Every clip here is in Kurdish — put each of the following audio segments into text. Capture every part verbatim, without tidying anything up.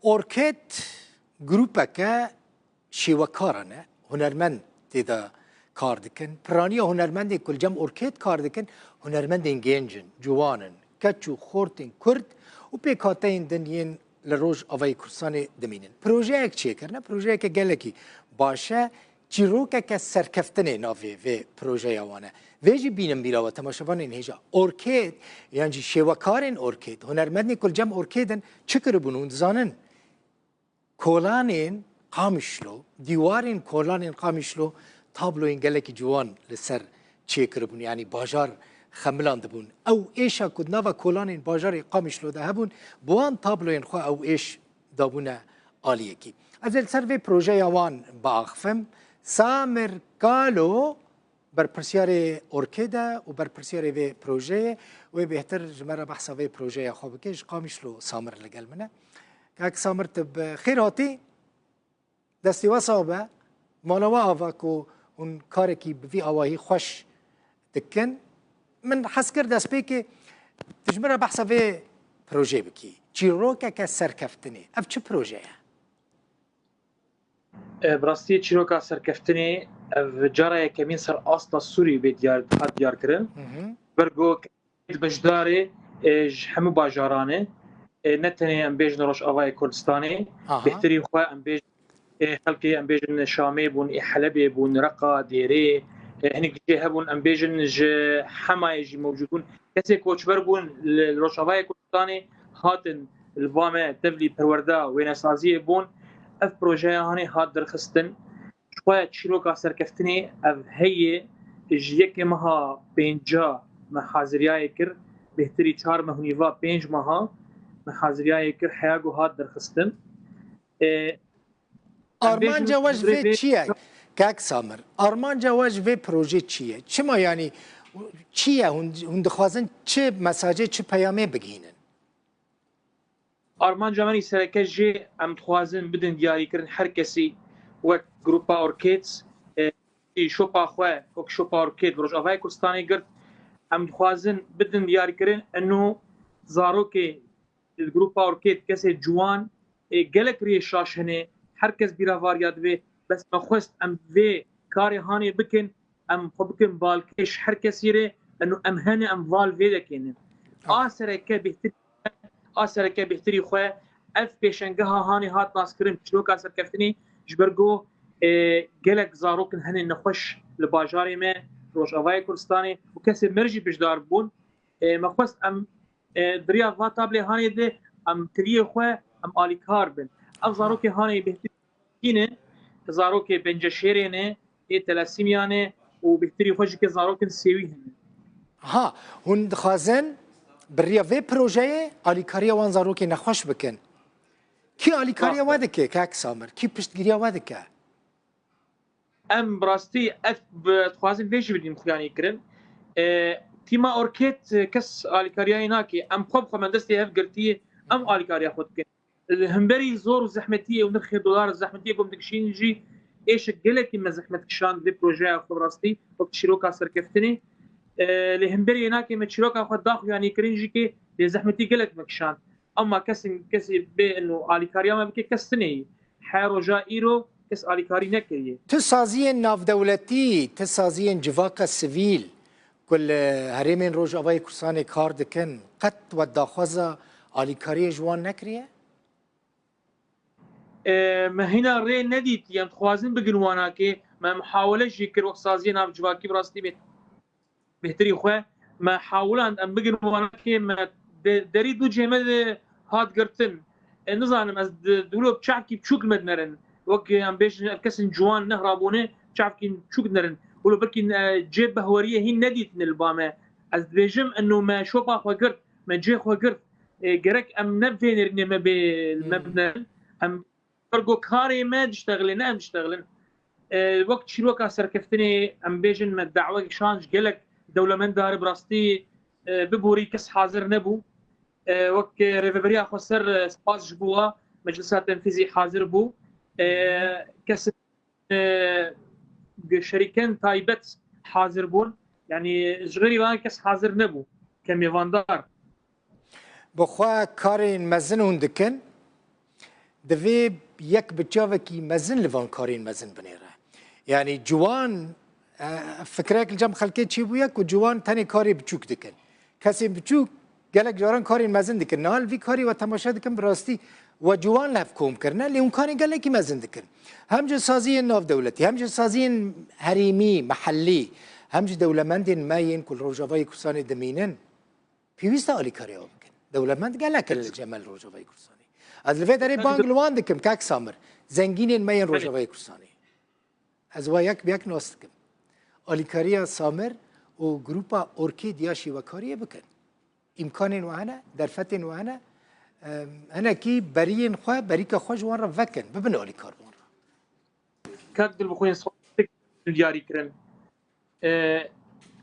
Orkêd grûpeke şêwekaran e, hunermend tê de kar dikin. Piraniya hunermendên ku li cem Orkêd kar dikin, hunermendên gênc in, ciwan in, keç û xortên Kurd û pêkhateyên din yên li Rojavayê Kurdistanê dimînin. Projeyek çêkirine, projeyeke gelekî baş e. Çîrokeke serkeftinê navê vê projeya wan e. Vê jî bînin bîra we temaşevanên hêja. Orkêd, yan jî şêwekarên Orkêd, hunermendên ku li cem Orkêd in, çi kiribûn hûn dizanin? Kolanên Qamişlo, dîwarên kolanên Qamişlo tabloyên gelekî ciwan li ser çêkiribûn, yanî bajar xemilandibûn. Ew êşa ku di nava kolanên bajarê Qamişlo de hebûn, bi wan tabloyên xwe ew êş dabûne aliyekî. Ez ê li ser vê projeya wan biaxifim. Samir Kalo, berpirsiyarê Orkêd e û berpirsiyarê vê projeyê, wê bêhtir ji me re behsa vê projeya xwe bike. Ji Qamişlo Samir li gel min e. Kak Samir, tu bi xêr hatî. Destê we sax be. Mala we ava ku hûn karekî bi vî awahî xweş dikin. Min hez kir destpêkê tu ji min re behsa vê projeyê bikî. Çîrokeke serkeftinê. Ev çi proje ye? E, bi rastî çîroka serkeftinê ev cara yekemîn ser asta Sûrî bê diyar, hat diyar kirin. Hı hı. Bergo beşdarê, e, ji hemû bajaran e. E, ne tenê em bêjin Rojavayê Kurdistanê, Aha. bêhtirî xwe em bêjin, e, xelkê em bêjin Şamê bûn, ê Helebê bûn, Reqa, Dêrê, e, hinek jê hebûn em bêjin ji Hemayê jî mewcûd bûn. Kesê koçber bûn li, li Rojavayê Kurdistanê hatin li ba me tevlî perwerda wênesaziyê bûn. Ev projeya hanê hat derxistin. Ji xwe çîroka serkeftinê ev heye, ji yekê meha pênca me haziriyayê kir, bêhtirî çar meh û nîva, pênc meha me haziriyayê kir, heya ku hat derxistin. E, em bêjin Armanca we ji vê vê çi ye? Kak Samir, armanca we ji vê projê çi ye? Çima, yanî çi ye? Hûn, hûn dixwazin çi mesajê, çi peyamê bigihînin? Armanca me yî sereke jê em dixwazin bidin diyarîkirin her kesî wek grupa Orkêd, e, şopa xwe wek şopa Orkêd li Rojavayê Kurdistanê girt. Em dixwazin bidin diyarîkirin eno zarokê li grupa Orkêd kesê ciwan, e, gelek rêyê şaş hene, her kes bîra variya divê, bes me xwest em vê karê hanê bikin, em xwe bikin balkêş her kesî rê, eno em hene, em val vê dekênin. A sereke bêhtir, a sereke bêhtirî xwe ev pêşengeha hanê hat naskirin, çîroka serkeftinê, ji ber ku, e, gelek zarokin hene nexweş li bajarê me, Rojavayê Kurdistanê û kesê me jî beşdar bûn. E, me xwest em, e, di riya va tablê hanê de em tiliyê xwe em alîkar bin. Ev zarokê hanê bêhtir ne, zarokê Penceşêrê ne, ê Telesîmiya ne û bêhtirî xwe jî ke zarokin Sêwî hene. Ha, hûn dixwazin bi riya vê projeyê alîkariya wan zarokê nexweş bikin. Kî alîkariya Rast e. we dike, Kak Samir? Kî piştgiriya we dike? Em bi rastî ev bi, dixwazin vê jî bidîn xuyanî kirin. E, tîma Orkêd, e, kes alîkariyayê nake. Em xwe bi xwe me destê hev girtiye, em alîkariya xwe dikin. Li hemberî zor û zehmetiyê û nirxê dolar zehmetiyê ku em dikişînin jî êşek gelekî me zehmet kişand vê projeya xwe bi rastî wek çîroka serkeftinê. E, lê hemberî yê nake me çîroka xwe da xuyanî kirin jî kê lê zehmetî gelek me kişand. Ama kesên, kesê bê eno alîkariya me bike kes tune yî. Her roja îro kes alîkarî nekiriye. Tu saziyên navdewletî, tu saziyên civaka sivîl ku li herêmên Rojavayê Kurdistanê kar dikin, qet we daxwaza alîkariyê ji wan nekiriye? E, me hîna rê nedîtiye, em dixwazin bigin wanakê, me muhawele jî kir wek saziyê navcivakî bi rastî bê. Bêhtirî xwe me hewlan em bigin wanakê me de-, derî du cihê me de hat girtin. E, nizanim ez di, di wilo çavkî biçûk me dinerin. Wek em bêjin ev kesên ciwan nehrabûne çavkî biçûk dinerin. Wilo belkî, e, cê behweriyê hîn nedîtine li ba me. Ez dibêjim eno me şopa xwe girt, me cê xwe girt. E, gerek em ne vê nêrînê me bê, me Hmm. binerin. Em Ergo karê me diştexilê, ne em diştexilin. E, wek çîroka serkeftinê em bêjin me dawe kişand ji gelek dewlemendar bi rastî, e, biborî kes hazir nebû. E, wek, e, Rêveberiya Xweser, e, spas ji bo wa Meclisa Tenfîzî hazir bû. E, kes, e, şerîken taybet hazir bûn. Yanî ji xêrî van kes hazir nebû ke mêvandar. Bi xwe karên mezin hûn dikin. divê yek bi çavekî mezin li van karên mezin binêre. Yanî ciwan, e, fikrek li cem xelkê çêbûye ku ciwan tenê karê biçûk dikin. Kesên biçûk gelek caran karên mezin dikin. Niha li vî karî we temaşe dikin, bi rastî we ciwan li hev kom kirine, lê hûn karên gelekî mezin dikin. Hem ji saziyên navdewletî, hem ji saziyên herêmî, mehellî, hem ji dewlemendên me yên ku li Rojavayê Kurdistanê dimînin, pêwîst e alîkariya wan bikin. Dewlemend gelek in li cem me li Rojavayê Kurdistanê. Ez li vê derê bang li wan dikim, kak Samir, zengînên me yên Rojavayê Kurdistanê. Ez wa yek bi yek nas dikim. Alîkariya Samir û grupa Orkêd ya şêwekariyê bikin. Îmkanên we hene, derfetên we hene. Em, hinekî beriyên xwe, berîka xwe ji wan re vekin, bibin alîkar wan re. Kak Dilbixwîn, spas diyarî kirin. E,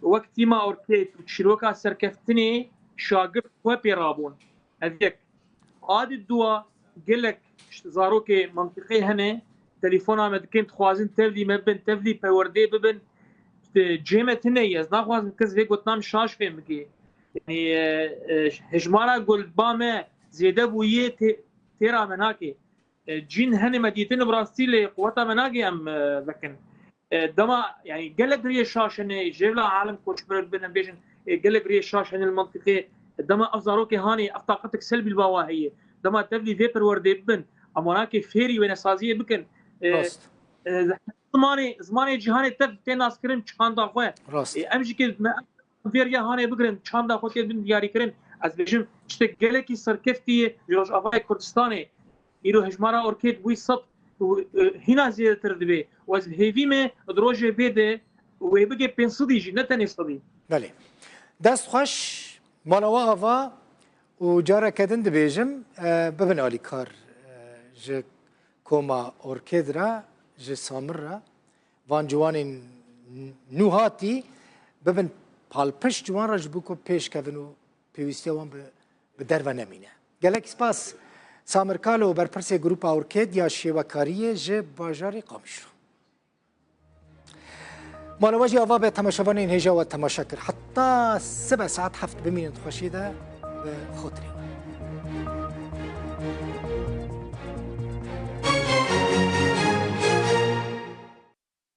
wek tîma Orkêd û çîroka serkeftinê şagirt xwe pê rabûn. Ev yek. A di dua gelek zarokê mentiqê hene, telefona me dikin, dixwazin tevlî me bin, tevlî perwerdê bibin. Cihê me tune ye, ez naxwazim kes vê gotina min şaş fêm bike. Yanî, e, e, hejmara ku li ba me zêde bûyê tê-, têra me nake. E, cîn henê me dîtin bi rastî lê quweta me nake em, e, vekin. E, dema, yanî gelek riyê şaş hene, jêvla alim koçber bin, em bêjin, e, gelek riyê şaş hene li mentiqê. Dema ev zarokê hanê, ev taqetek selbî li ba wa heye. Dema tevlî vê perwerdê bibin, em wan nake fêrî wênesaziyê bikin. E, Rast. e, zimanê, zimanê cîhanê tev tê naskirin çanda xwe. Rast. E, em jî ke me vê riya hanê bigirin, çanda xwe tê bin diyarîkirin. Ez bêjim, tiştek gelekî serkeftî ye ji Rojavayê Kurdistanê. Îro hejmara Orkêd bûy sed û, e, hîna zêdetir dibe. Û ez bi hêvî me di rojê vê de wê bike pênc sedî jî, ne tenê sedî. Belê. Dest xweş, mala we ava û careke din dibêjim, e, bibin alîkar, e, ji koma Orkêd re, ji Samir re. Van ciwanên nû hatî bibin palpişt ciwan re ji bo ku pêş kevin û pêwîstiya wan bi, bi derve nemîne. Gelek spas Samir Kalo, berpirsê Grupa Orkêd ya Şêwekariyê ji bajarê Qamişlo. Mala we jî ava be, temaşevanên hêja we temaşe kir. Heta sibe saet heft bimînin di xweşiyê de, bi xotirê.